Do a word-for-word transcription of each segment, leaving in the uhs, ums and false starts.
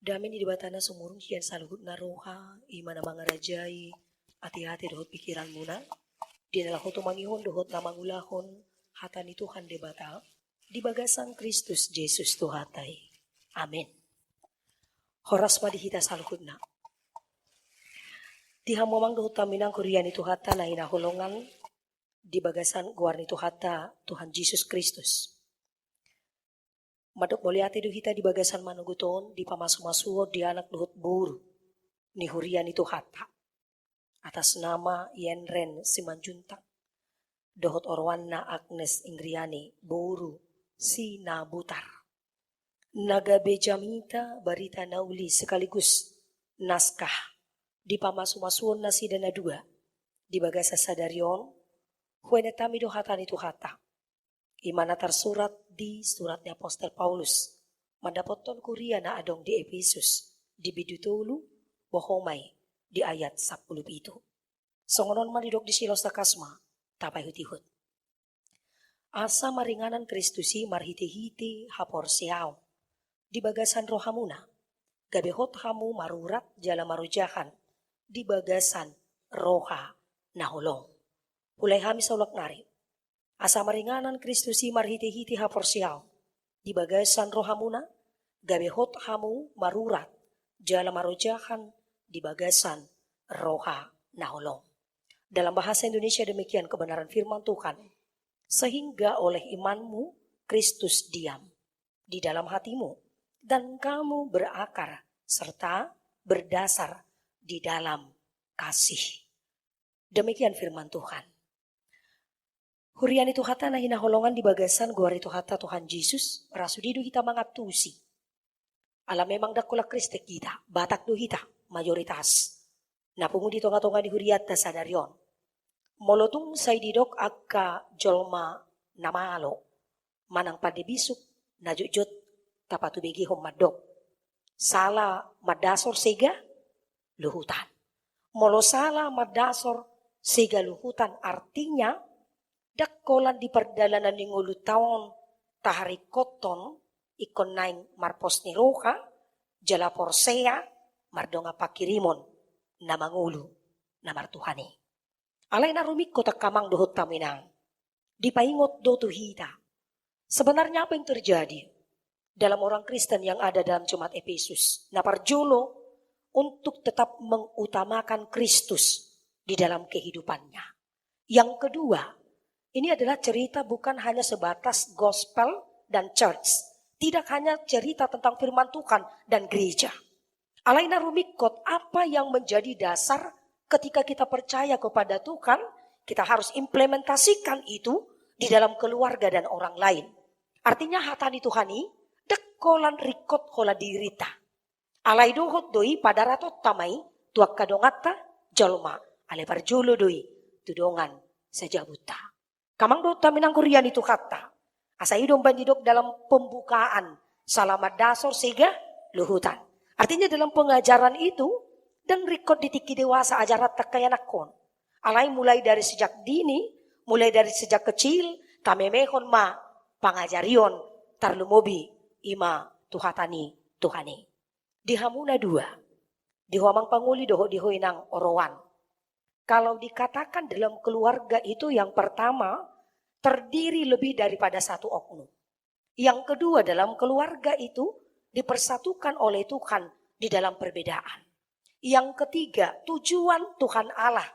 Dame ni Debata na sumurung sian saluhutna roha, i ma na mangarajai ateate dohot pingkiranmuna, di na laho tumangihon dohot na mangulahon hata ni Tuhan Debata, di bagasan Kristus Jesus Tuhanta i. Amen. Horas ma di hita saluhutna. Di hamu amang dohot hamu inang huria ni Tuhanta na hinaholongan, di bagasan goar ni Tuhanta, Tuhan Jesus Kristus. Mandok mauliate do hita di bagasan manogot on, di pamasumasuon di anak dohot boru ni huria ni Tuhanta. Atas nama Yenren Simanjuntak, dohot oroanna Agnes Ingriani, boru Sinabutar. Na gabe jamita barita na uli sekaligus naskah di pamasumasuon nasida na dua, di bagasan sadari on, huenetami do hata ni Tuhanta. I ma na tarsurat di surat ni Apostel Paulus mandapothon huria na adong di Epesus, di bindu tolu, boha ma i di ayat sampulu pitu. Songon on ma didok di Silos Takasma, tapaihutihut. Asa maringanan Kristus i marhitehite haporseaon di bagasan rohamuna, gabe hot hamu marurat jala marojahan di bagasan roha na holong. Huulai hami saulak nari. Asa maringanan Kristus i marhitehite haporseaon di bagasan rohamuna, gabe hot hamu marurat jala marojahan di bagasan roha na holong. Dalam bahasa Indonesia demikian kebenaran firman Tuhan. Sehingga oleh imanmu Kristus diam di dalam hatimu, dan kamu berakar serta berdasar di dalam kasih. Demikian firman Tuhan. Huria ni Tuhanta na hinaholongan di bagasan goar ni Tuhanta Tuhan Jesus, rasudi do hita mangantusi. Ala memang ndang holan Kristen hita, Batak do hita, mayoritas. Na pungu di tongatonga ni hurianta sadari on. Molo tung sai didok angka jolma na malo manang pande bisuk, na jotjot tapatubegehon mandok. Sala mandasor sega luhutan. Molo sala mandasor sega luhutan artinya, ndang holan di pardalanan ni ngolunta on taharingkothon ingkon naeng marpos ni roha, jala porsea mardongan pangkirimon na mangolu na martuhan i. Alai na rumingkot angka amang dohot hamu inang, dipaingot do tu hita. Sebenarnya apa yang terjadi dalam orang Kristen yang ada dalam jemaat Efesus? Na parjolo, untuk tetap mengutamakan Kristus di dalam kehidupannya. Yang kedua, ini adalah cerita bukan hanya sebatas gospel dan church. Tidak hanya cerita tentang firman Tuhan dan gereja. Alai na rumingkot, apa yang menjadi dasar ketika kita percaya kepada Tuhan, kita harus implementasikan itu di dalam keluarga dan orang lain. Artinya hata ni Tuhan i ndang holan ringkot holan dirinta. Alai dohot do i padaratonta ma i tu angka donganta jolma, alai parjolo do i tu dongan sajabunta. Angka amang dohot hamu inang huria ni Tuhanta. Asa i do umbahen didok dalam pembukaan, sala mandasor sega luhutan. Artinya dalam pengajaran itu, ndang ringkot di tingki dewasa ajaranta angka ianakhon. Alai mulai dari sejak dini, mulai dari sejak kecil, tamemehon ma pangajarion, tarlumobi i ma tu hata ni Tuhan i. Di hamu na dua, di ho amang pangoli dohot di ho inang oroan. Kalau dikatakan dalam keluarga itu, yang pertama, terdiri lebih daripada satu oknum. Yang kedua, dalam keluarga itu dipersatukan oleh Tuhan di dalam perbedaan. Yang ketiga, tujuan Tuhan Allah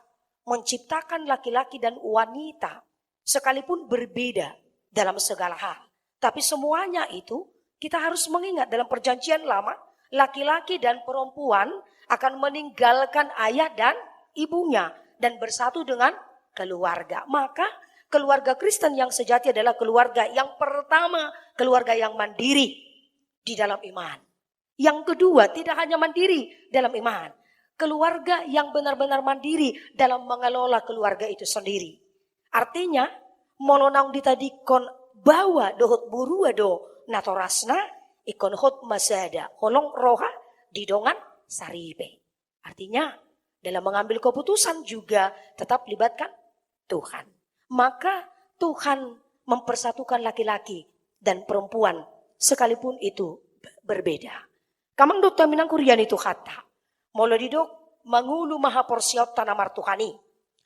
menciptakan laki-laki dan wanita sekalipun berbeda dalam segala hal. Tapi semuanya itu kita harus mengingat, dalam Perjanjian Lama, laki-laki dan perempuan akan meninggalkan ayah dan ibunya dan bersatu dengan keluarga. Maka keluarga Kristen yang sejati adalah keluarga yang pertama, keluarga yang mandiri di dalam iman. Yang kedua, tidak hanya mandiri dalam iman, keluarga yang benar-benar mandiri dalam mengelola keluarga itu sendiri. Artinya, molo naung ditadingkon baoa dohot borua do natorasna, ingkon hot ma sada holong roha di dongan saripe. Artinya, dalam mengambil keputusan juga tetap libatkan Tuhan. Maka Tuhan mempersatukan laki-laki dan perempuan sekalipun itu berbeda. Amang dohot hamu inang huria ni Tuhanta. Molo didok mangolu ma haporseaonta na martuhan i.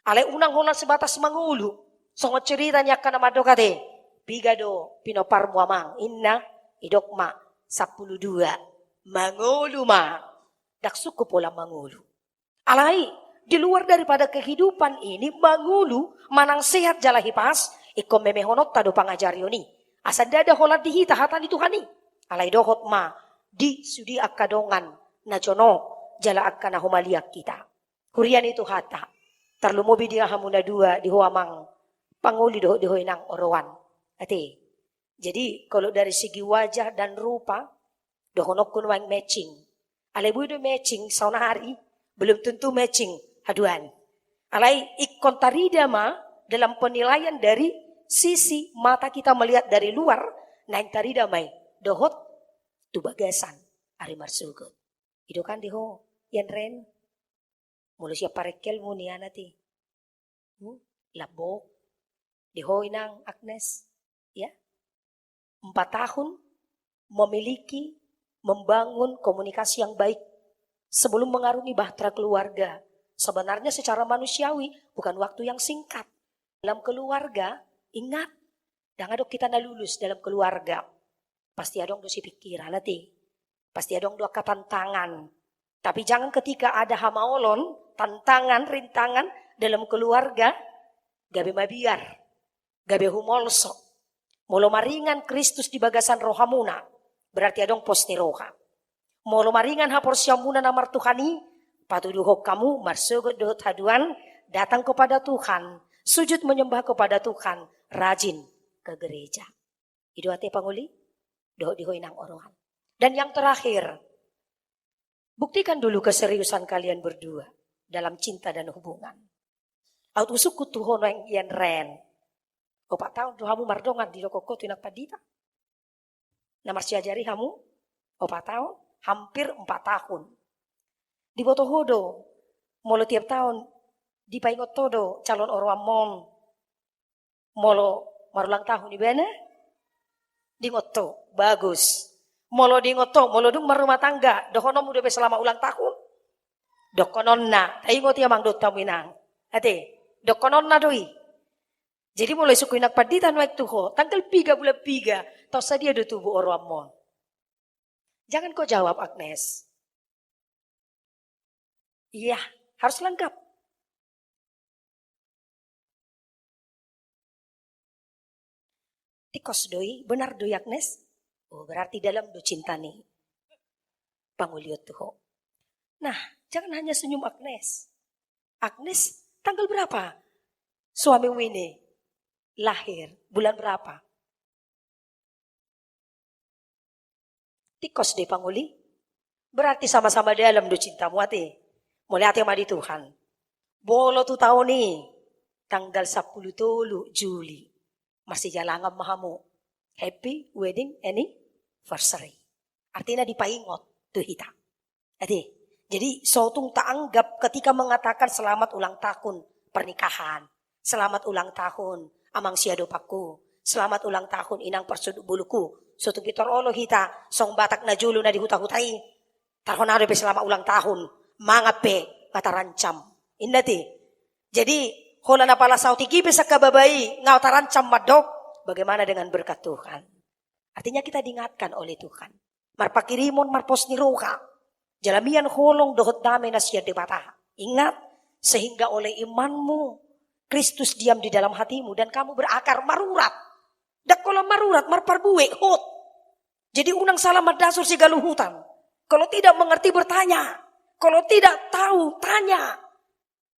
Alai unang holan sebatas mangolu. Songon cerita ni angka na mandok ate, piga do pinomparmu amang? Inna, didok ma, sampulu dua. Mangolu ma. Ndang sungkun pola mangolu. Alai, di luar daripada kehidupan ini, mangolu manang sehat jala hipas, ingkon memehononta do pangajarion i. Asa ndada holan di hita hata ni Tuhan i. Alai dohot ma di sude angka dongan na jonok jala angka na humaliang hita. Huria ni Tuhanta, tarlumobi di hamu na dua, di ho amang pangoli dohot di ho inang oroan. Ate. Jadi, kalau dari segi wajah dan rupa, dohononku nuaeng matching. Alai boi do matching saonari, belum tentu matching haduan. Alai ingkon tarida ma dalam penilaian dari sisi mata kita melihat dari luar, naeng tarida ma i dohot tu bagasan ari marsogot. I do kan di ho, Ian Ren. Molo sian parengkelmu nian ate. Hmm? Lambok. Di ho inang Agnes. Ya. Empat tahun memiliki, membangun komunikasi yang baik sebelum mengarungi bahtera keluarga. Sebenarnya secara manusiawi bukan waktu yang singkat. Dalam keluarga, ingat, ndang adong hita na lulus dalam keluarga. Pasti adong do sipikiran ate. Pasti adong do angka tantangan. Tapi jangan ketika ada hamaolon, tantangan, rintangan dalam keluarga, gabe mabiar, gabe humolso. Molo maringan Kristus di bagasan rohamuna, berarti adong pos ni roha. Molo maringan haporseaonmuna na martuhan i, patuduhon hamu marsogot dohot haduan, datang kepada Tuhan, sujud menyembah kepada Tuhan, rajin ke gereja. I do ate pangoli, dohot di ho inang oroan. Dan yang terakhir, buktikan dulu keseriusan kalian berdua dalam cinta dan hubungan. Aut husungkun tu ho nuaeng Ian Ren. Opat taon do hamu mardongan, didok ho tu inang pandita. Na marsiajari hamu, opat taon, hampir empat tahun. Diboto ho do, molo tiap taon dipaingot ho do calon oroanmon. Molo marulang tahun ibana, diingot ho, bagus. Molo diingot ho, molo dung marrumah tangga, dohononmu dope selamat ulang tahun? Dohononna, taingot i amang dohot hamu inang. Ate, dohononna do i. Jadi molo isungkun inang pandita nuaeng tu ho, tanggal piga bulan piga, taon sadia do tubu oroanmon? Jangan kau jawab, Agnes. Iya, harus lengkap. Tingkos do i, benar do i, Agnes? Oh, berarti dalam do cinta ni pangoli on tu ho. Nah, jangan hanya senyum, Agnes. Agnes, tanggal berapa suamimu ini lahir? Bulan berapa? Tingkos do i pangoli. Berarti sama-sama dalam do cintamu ate. Mauliate ma di Tuhan. Molo tu taon i, tanggal sampulu tolu Juli, marsijalangan ma hamu. Happy wedding anniversary. Artina dipaingot tu hita. Ate, jadi so tung taanggap ketika mengatakan selamat ulang tahun pernikahan, selamat ulang tahun amang siadopanku, selamat ulang tahun inang parsonduk bolonku, so tung pintor olo hita songon Batak na jolo na di huta-huta i. Tarhona dope selamat ulang tahun, mangan pe nga tarancam. Inna ate. Jadi, holan apala saotik i pe sangkababa i nga tarancam mandok, bagaimana dengan berkat Tuhan? Artinya kita diingatkan oleh Tuhan. Marpanghirimon, marpos ni roha. Jala mian holong dohot dame na sian Debata. Ingat, sehingga oleh imanmu, Kristus diam di dalam hatimu, dan kamu berakar, marurat. Ndang holan marurat, marparbue, hot. Jadi unang salah mandasor sigaluhutan. Kalau tidak mengerti, bertanya. Kalau tidak tahu, tanya.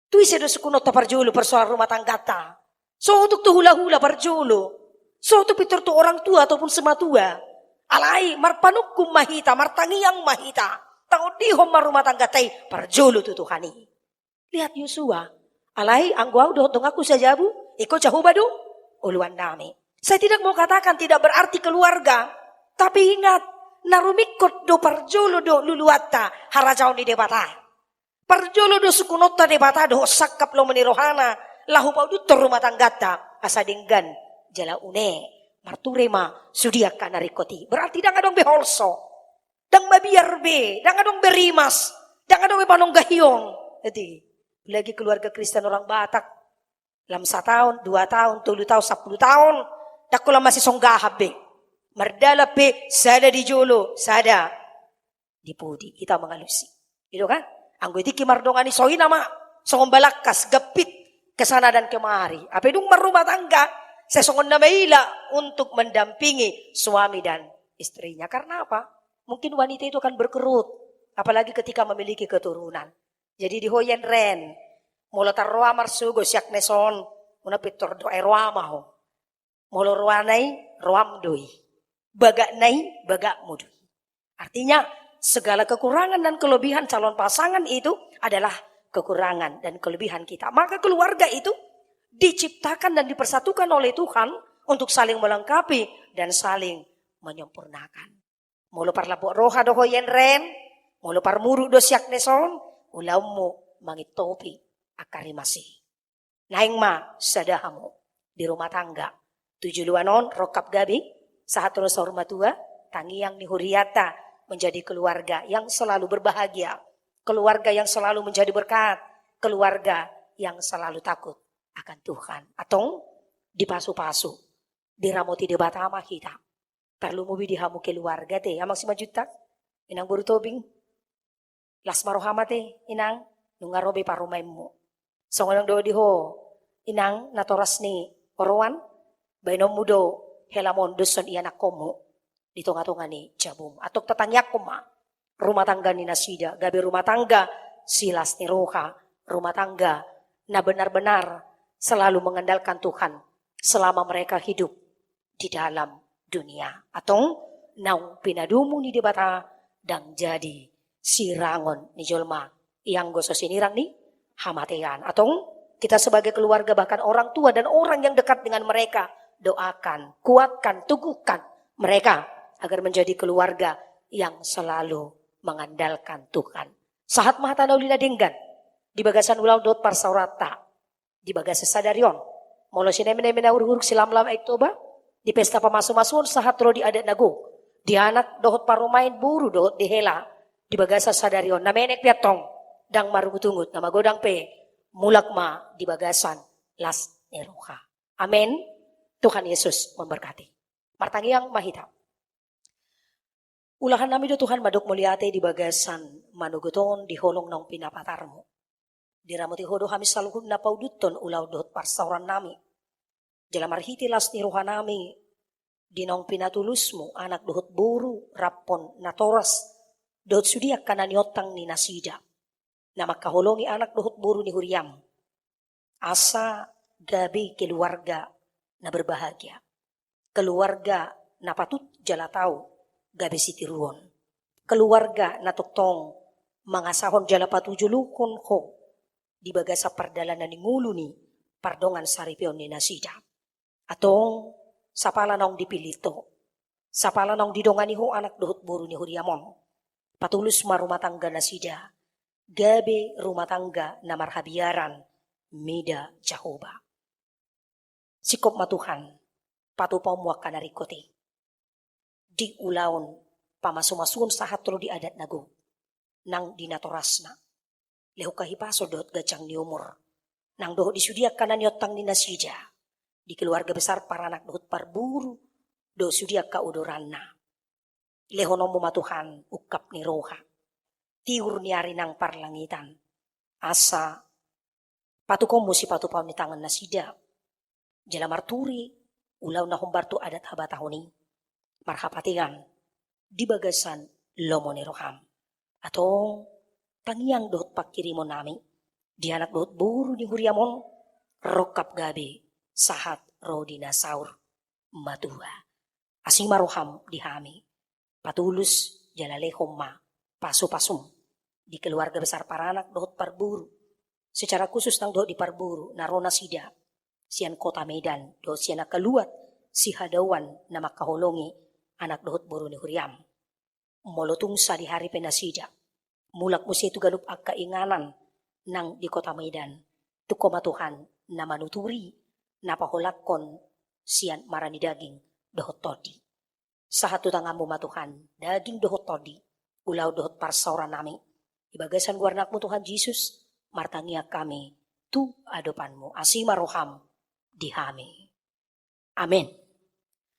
Tu ise do sungkunonta parjolo persoalan rumah tanggata? So tung tu hula-hula parjolo. So tung pintor tu orang tua ataupun simatua. Alai marpanungkun ma hita, martangiang ma hita. Taondihon ma rumah tanggata i parjolo tu Tuhan i. Lihat Yosua. Alai anggo au dohot donganku sajabu, ingkon Jahowa do oloan nami. Saya tidak mau katakan tidak berarti keluarga. Tapi ingat, na rumingkot do parjolo do luluanta harajaon ni Debata. Parjolo do sungkunonta Debata dohot sangkap lomo ni rohana, laho pauduthon rumah tangganta, asa denggan jala une. Marture ma sude angka na ringkot i. Berarti ndang adong be holso. Ndang mabiar be, ndang adong be rimas, ndang adong be panonggahion. Jadi, lagi keluarga Kristen orang Batak, lam sataon, dua taon, tolu taon, sampulu taon, ndang holan masisonggahan be. Mardalan pe, sada di jolo, sada di pudi, hita mangalusi. Gitu kan? Anggo i tingki mardongan i, songon i nama, songon balangkas, gampit, kesana dan kemari. Hape dung marrumah tangga, sai songon na maila untuk mendampingi suami dan istrinya. Karena apa? Mungkin wanita itu akan berkerut, apalagi ketika memiliki keturunan. Jadi di ho Yen Ren, molo tar roa marsogot si Agnes on, unang pintor dohot roa ma ho. Molo roana i, roam do i. Bagakna i, bagakmu do i. Artinya, segala kekurangan dan kelebihan calon pasangan itu adalah kekurangan dan kelebihan kita. Maka keluarga itu diciptakan dan dipersatukan oleh Tuhan untuk saling melengkapi dan saling menyempurnakan. Molo parlapok roha do ho Yen Ren, molo parmuruk do si Agnes on, ulaonmu mangintopi angka rimas i. Naeng ma sada hamu di rumah tangga. Tu joloan on rongkap gabe sahat ro saur matua, tangiang ni hurianta menjadi keluarga yang selalu berbahagia, keluarga yang selalu menjadi berkat, keluarga yang selalu takut akan Tuhan. Antong dipasu-pasu, diramoti Debata ma hita. Tarlumobi di hamu keluarga te, Amang Simanjuntak, Inang boru Tobing. Las ma roham ate, Inang, nunga ro be parumaenmu. Songon naung dohot di ho, Inang, natoras ni oroan, baenonmu do helamon doshon ianakkonmu di tonga-tonga ni jabum. Antong tatangiangkon ma rumah tangga ni nasida, gabe rumah tangga silas ni roha, rumah tangga na benar-benar selalu mengandalkan Tuhan selama mereka hidup di dalam dunia. Antong naung pinadomu ni Debata ndang jadi sirangon ni jolma, ianggo so sinirang ni hamatean. Antong kita sebagai keluarga, bahkan orang tua dan orang yang dekat dengan mereka, doakan, kuatkan, teguhkan mereka agar menjadi keluarga yang selalu mengandalkan Tuhan. Sahat ma hata na uli na denggan di bagasan ulaon dohot parsaoranta di bagasan sadari on. Molo sinemeneme na huruk-huruk, silamlam Aek Toba, di pesta pamasumasuon sahat ro di adat na gok, di anak dohot parumaen, boru dohot di hela, di bagasan sadari on, na menek pe antong ndang marungut-ungut, na magodang pe mulak ma di bagasan las ni roha. Amen. Tuhan Yesus memberkati. Martangiang ma hita. Ulahan nami do Tuhan mandok mauliate di bagasan manogot on di holong naung pinapatarmu. Diramoti ho do hami saluhutna pauduthon ulaon dohot parsaoran nami. Jala marhite las ni roha nami, di naung pinatulusmu anak dohot boru, raphon natoras, dohot sude angka na niontang ni nasida, na mangkaholongi anak dohot boru ni huriam, asa gabe keluarga na berbahagia, keluarga na patut jala tau gabe sitiruon, keluarga na tongtong mangasahon jala patujolokhon ho di bagasan pardalanan ni ngolu ni pardongan saripeon ni nasida. Antong, sapala naung dipillit ho, sapala naung didongani ho anak dohot boru ni huriam on, patulus ma rumah tangga nasida, gabe rumah tangga na marhabiaran mida Jahowa. Singkop ma Tuhan patupaonmu angka na ringkot i di ulaon pamasumasuon sahat ro di adat na gok nang di natorasna. Lehon hahipason dohot ganjang ni umur nang dohot di sude angka na niontang ni nasida, di keluarga besar paranak dohot parboru, dohot sude angka odoranna. Lehononmu ma Tuhan ungkap ni roha, tiur ni ari nang parlangitan, asa patukonmu sipatupaon ni tangan nasida, jala marturi ulaon na hombar tu adat habatahon i, marhapatean di bagasan lomo ni roham. Antong, tangiang dohot panghirimon nami di anak dohot boru ni huriam on, rongkap gabe sahat ro di na saur matua. Asi ma roham di hami, patulus jala lehon ma pasupasum di keluarga besar paranak dohot parboru, secara khusus nang dohot di parboru na ro nasida sian kota Medan dohot sian angka luat sihadauan na mangkaholongi anak dohot boru ni huriam. Molo tung sadihari pe nasida mulak muse tu ganup angka inganan nang di kota Medan, tung ho ma Tuhan na manuturi, na paholangkon sian mara ni daging dohot tondi. Sahat tu tanganmu ma Tuhan daging dohot tondi, ulaon dohot parsaoran nami. Di bagasan goar anakmu Tuhan Jesus, martangiang hami tu adopanmu. Asi ma roham di hami. Amen.